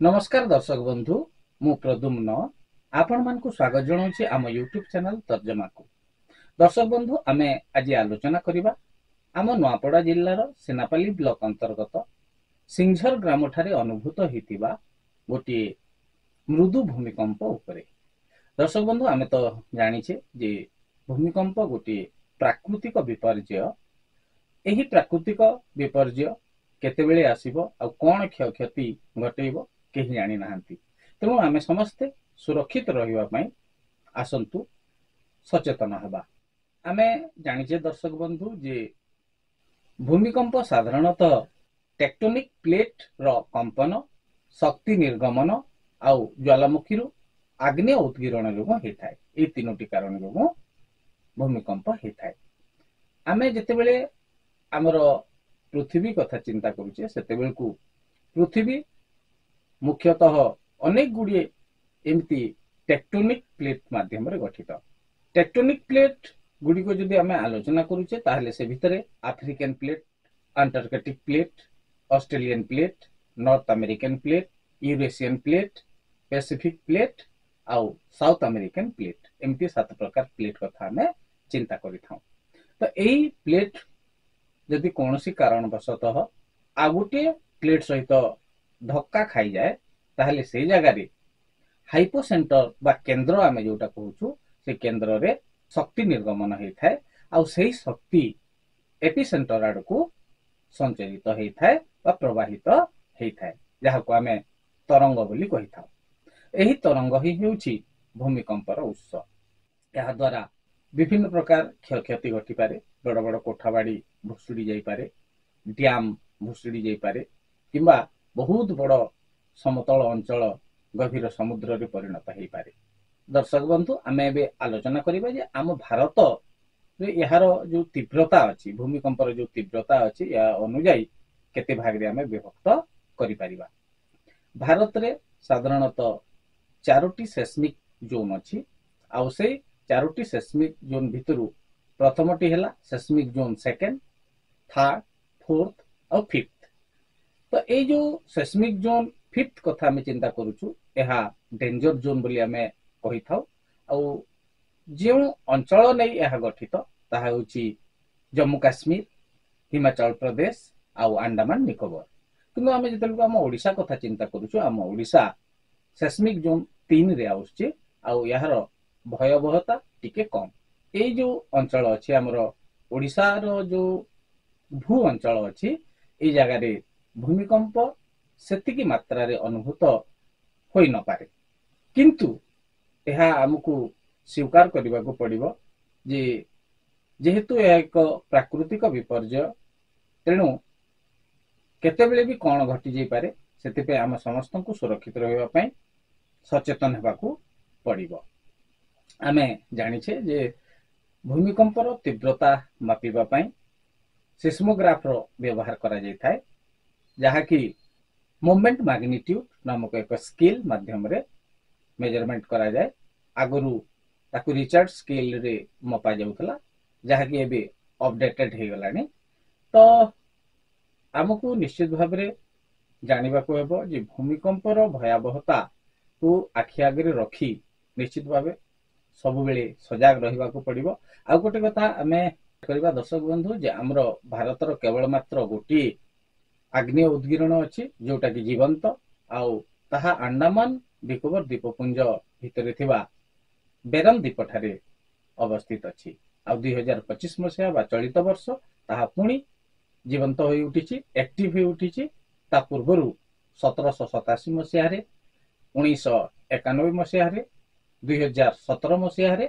ନମସ୍କାର ଦର୍ଶକ ବନ୍ଧୁ, ମୁଁ ପ୍ରଦ୍ୟୁମ୍ନ ଆପଣମାନଙ୍କୁ ସ୍ୱାଗତ ଜଣାଉଛି ଆମ ୟୁଟ୍ୟୁବ ଚ୍ୟାନେଲ ତର୍ଜମାକୁ। ଦର୍ଶକ ବନ୍ଧୁ, ଆମେ ଆଜି ଆଲୋଚନା କରିବା ଆମ ନୂଆପଡ଼ା ଜିଲ୍ଲାର ସିନାପାଲି ବ୍ଲକ ଅନ୍ତର୍ଗତ ସିଂଝର ଗ୍ରାମଠାରେ ଅନୁଭୂତ ହୋଇଥିବା ଗୋଟିଏ ମୃଦୁ ଭୂମିକମ୍ପ ଉପରେ। ଦର୍ଶକ ବନ୍ଧୁ, ଆମେ ତ ଜାଣିଛେ ଯେ ଭୂମିକମ୍ପ ଗୋଟିଏ ପ୍ରାକୃତିକ ବିପର୍ଯ୍ୟୟ। ଏହି ପ୍ରାକୃତିକ ବିପର୍ଯ୍ୟୟ କେତେବେଳେ ଆସିବ ଆଉ କ'ଣ କ୍ଷୟକ୍ଷତି ଘଟେଇବ କେହି ଜାଣିନାହାନ୍ତି। ତେଣୁ ଆମେ ସମସ୍ତେ ସୁରକ୍ଷିତ ରହିବା ପାଇଁ ଆସନ୍ତୁ ସଚେତନ ହେବା। ଆମେ ଜାଣିଛେ ଦର୍ଶକ ବନ୍ଧୁ ଯେ ଭୂମିକମ୍ପ ସାଧାରଣତଃ ଟେକ୍ଟୋନିକ ପ୍ଲେଟର କମ୍ପନ, ଶକ୍ତି ନିର୍ଗମନ ଆଉ ଜ୍ୱାଲାମୁଖୀରୁ ଆଗ୍ନେୟ ଉଦ୍ଗୀରଣ ଯୋଗୁଁ ହେଇଥାଏ। ଏଇ ତିନୋଟି କାରଣ ଯୋଗୁଁ ଭୂମିକମ୍ପ ହେଇଥାଏ। ଆମେ ଯେତେବେଳେ ଆମର ପୃଥିବୀ କଥା ଚିନ୍ତା କରୁଛେ, ସେତେବେଳକୁ ପୃଥିବୀ ମୁଖ୍ୟତଃ ଅନେକ ଗୁଡ଼ିଏ ଏମିତି ଟେକ୍ଟୋନିକ ପ୍ଲେଟ ମାଧ୍ୟମରେ ଗଠିତ। ଟେକ୍ଟୋନିକ ପ୍ଲେଟ ଗୁଡ଼ିକ ଯଦି ଆମେ ଆଲୋଚନା କରୁଛେ, ତାହେଲେ ସେ ଭିତରେ African plate, Antarctic plate, Australian plate, North American plate, Eurasian plate, Pacific plate ଆଉ ସାଉଥ ଆମେରିକାନ ପ୍ଲେଟ, ଏମିତି 7 ପ୍ରକାର ପ୍ଲେଟ କଥା ଆମେ ଚିନ୍ତା କରିଥାଉ। ତ ଏଇ ପ୍ଲେଟ ଯଦି କୌଣସି କାରଣବଶତଃ ଆଉ ଗୋଟିଏ ପ୍ଲେଟ ସହିତ ଧକ୍କା ଖାଇଯାଏ, ତାହେଲେ ସେଇ ଜାଗାରେ ହାଇପୋସେଣ୍ଟର ବା କେନ୍ଦ୍ର ଆମେ ଯୋଉଟା କହୁଛୁ, ସେ କେନ୍ଦ୍ରରେ ଶକ୍ତି ନିର୍ଗମନ ହେଇଥାଏ ଆଉ ସେଇ ଶକ୍ତି ଏପିସେଣ୍ଟର ଆଡକୁ ସଞ୍ଚରିତ ହେଇଥାଏ ବା ପ୍ରବାହିତ ହେଇଥାଏ, ଯାହାକୁ ଆମେ ତରଙ୍ଗ ବୋଲି କହିଥାଉ। ଏହି ତରଙ୍ଗ ହିଁ ହେଉଛି ଭୂମିକମ୍ପର ଉତ୍ସ। ଏହାଦ୍ୱାରା ବିଭିନ୍ନ ପ୍ରକାର କ୍ଷୟକ୍ଷତି ଘଟିପାରେ। ବଡ଼ ବଡ଼ କୋଠାବାଡ଼ି ଭୁଶୁଡ଼ି ଯାଇପାରେ, ଡ୍ୟାମ ଭୁଶୁଡ଼ି ଯାଇପାରେ କିମ୍ବା ବହୁତ ବଡ଼ ସମତଳ ଅଞ୍ଚଳ ଗଭୀର ସମୁଦ୍ରରେ ପରିଣତ ହେଇପାରେ। ଦର୍ଶକ ବନ୍ଧୁ, ଆମେ ଏବେ ଆଲୋଚନା କରିବା ଯେ ଆମ ଭାରତରେ ଏହାର ଯୋଉ ତୀବ୍ରତା ଅଛି, ଭୂମିକମ୍ପର ଯୋଉ ତୀବ୍ରତା ଅଛି, ଏହା ଅନୁଯାୟୀ କେତେ ଭାଗରେ ଆମେ ବିଭକ୍ତ କରିପାରିବା। ଭାରତରେ ସାଧାରଣତଃ 4ଟି ସେସ୍ମିକ ଜୋନ୍ ଅଛି ଆଉ ସେଇ 4ଟି ସେସ୍ମିକ ଜୋନ୍ ଭିତରୁ ପ୍ରଥମଟି ହେଲା seismic zone second, third, fourth ଆଉ ଫିଫ୍ଥ। ତ ଏଇ ଯୋଉ ସେସ୍ମିକ ଜୋନ୍ ଫିଫ୍ଥ କଥା ଆମେ ଚିନ୍ତା କରୁଛୁ, ଏହା ଡେଞ୍ଜର ଜୋନ୍ ବୋଲି ଆମେ କହିଥାଉ। ଆଉ ଯେଉଁ ଅଞ୍ଚଳ ନେଇ ଏହା ଗଠିତ ତାହା ହେଉଛି ଜମ୍ମୁ କାଶ୍ମୀର, ହିମାଚଳ ପ୍ରଦେଶ ଆଉ ଆଣ୍ଡାମାନ ନିକୋବର। କିନ୍ତୁ ଆମେ ଯେତେବେଳକୁ ଆମ ଓଡ଼ିଶା କଥା ଚିନ୍ତା କରୁଛୁ, ଆମ ଓଡ଼ିଶା ସେସ୍ମିକ ଜୋନ୍ 3ରେ ଆସୁଛି ଆଉ ଏହାର ଭୟାବହତା ଟିକେ କମ୍। ଏଇ ଯୋଉ ଅଞ୍ଚଳ ଅଛି, ଆମର ଓଡ଼ିଶାର ଯୋଉ ଭୂ ଅଞ୍ଚଳ ଅଛି, ଏଇ ଜାଗାରେ ଭୂମିକମ୍ପ ସେତିକି ମାତ୍ରାରେ ଅନୁଭୂତ ହୋଇନପାରେ। କିନ୍ତୁ ଏହା ଆମକୁ ସ୍ୱୀକାର କରିବାକୁ ପଡ଼ିବ ଯେ ଯେହେତୁ ଏହା ଏକ ପ୍ରାକୃତିକ ବିପର୍ଯ୍ୟୟ, ତେଣୁ କେତେବେଳେ ବି କ'ଣ ଘଟିଯାଇପାରେ। ସେଥିପାଇଁ ଆମ ସମସ୍ତଙ୍କୁ ସୁରକ୍ଷିତ ରହିବା ପାଇଁ ସଚେତନ ହେବାକୁ ପଡ଼ିବ। ଆମେ ଜାଣିଛେ ଯେ ଭୂମିକମ୍ପର ତୀବ୍ରତା ମାପିବା ପାଇଁ ସିସ୍ମୋଗ୍ରାଫର ବ୍ୟବହାର କରାଯାଇଥାଏ, ଯାହାକି ମୋମେଣ୍ଟ ମାଗ୍ନିଟ୍ୟୁଡ ନାମକ ଏକ ସ୍କେଲ ମାଧ୍ୟମରେ ମେଜରମେଣ୍ଟ କରାଯାଏ। ଆଗରୁ ତାକୁ ରିଚାର୍ଡ ସ୍କେଲରେ ମପା ଯାଉଥିଲା, ଯାହାକି ଏବେ ଅପଡେଟେଡ ହେଇଗଲାଣି। ତ ଆମକୁ ନିଶ୍ଚିତ ଭାବରେ ଜାଣିବାକୁ ହେବ ଯେ ଭୂମିକମ୍ପର ଭୟାବହତାକୁ ଆଖି ଆଗରେ ରଖି ନିଶ୍ଚିତ ଭାବେ ସବୁବେଳେ ସଜାଗ ରହିବାକୁ ପଡ଼ିବ। ଆଉ ଗୋଟେ କଥା ଆମେ କରିବା ଦର୍ଶକ ବନ୍ଧୁ ଯେ ଆମର ଭାରତର କେବଳ ମାତ୍ର ଗୋଟିଏ ଆଗ୍ନେୟ ଉଦ୍ଗୀରଣ ଅଛି, ଯୋଉଟା କି ଜୀବନ୍ତ, ଆଉ ତାହା ଆଣ୍ଡାମାନ ନିକୋବର ଦ୍ୱୀପପୁଞ୍ଜ ଭିତରେ ଥିବା ବେରମ ଦ୍ୱୀପ ଠାରେ ଅବସ୍ଥିତ ଅଛି। ଆଉ 2025 ମସିହା ବା ଚଳିତ ବର୍ଷ ତାହା ପୁଣି ଜୀବନ୍ତ ହୋଇ ଉଠିଛି, ଆକ୍ଟିଭ ହୋଇ ଉଠିଛି। ତା ପୂର୍ବରୁ 1787 ମସିହାରେ, 1991 ମସିହାରେ, 2017 ମସିହାରେ,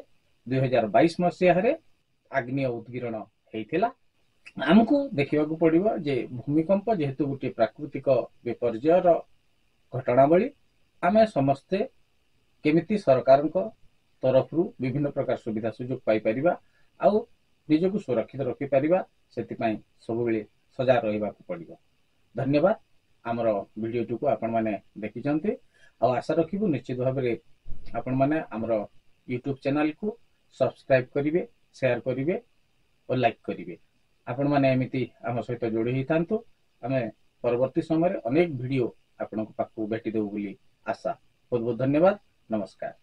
2022 ମସିହାରେ ଆଗ୍ନେୟ ଉଦ୍ଗୀରଣ ହେଇଥିଲା। ଆମକୁ ଦେଖିବାକୁ ପଡ଼ିବ ଯେ ଭୂମିକମ୍ପ ଯେହେତୁ ଗୋଟିଏ ପ୍ରାକୃତିକ ବିପର୍ଯ୍ୟୟର ଘଟଣାବଳୀ, ଆମେ ସମସ୍ତେ କେମିତି ସରକାରଙ୍କ ତରଫରୁ ବିଭିନ୍ନ ପ୍ରକାର ସୁବିଧା ସୁଯୋଗ ପାଇପାରିବା ଆଉ ନିଜକୁ ସୁରକ୍ଷିତ ରଖିପାରିବା, ସେଥିପାଇଁ ସବୁବେଳେ ସଜାଗ ରହିବାକୁ ପଡ଼ିବ। ଧନ୍ୟବାଦ, ଆମର ଭିଡ଼ିଓଟିକୁ ଆପଣମାନେ ଦେଖିଛନ୍ତି ଆଉ ଆଶା ରଖିବୁ ନିଶ୍ଚିତ ଭାବରେ ଆପଣମାନେ ଆମର ୟୁଟ୍ୟୁବ ଚ୍ୟାନେଲକୁ ସବସ୍କ୍ରାଇବ କରିବେ, ସେୟାର କରିବେ ଓ ଲାଇକ୍ କରିବେ। ଆପଣମାନେ ଏମିତି ଆମ ସହିତ ଯୋଡ଼ି ହେଇଥାନ୍ତୁ। ଆମେ ପରବର୍ତ୍ତୀ ସମୟରେ ଅନେକ ଭିଡ଼ିଓ ଆପଣଙ୍କ ପାଖକୁ ଭେଟି ଦେବୁ ବୋଲି ଆଶା। ବହୁତ ବହୁତ ଧନ୍ୟବାଦ, ନମସ୍କାର।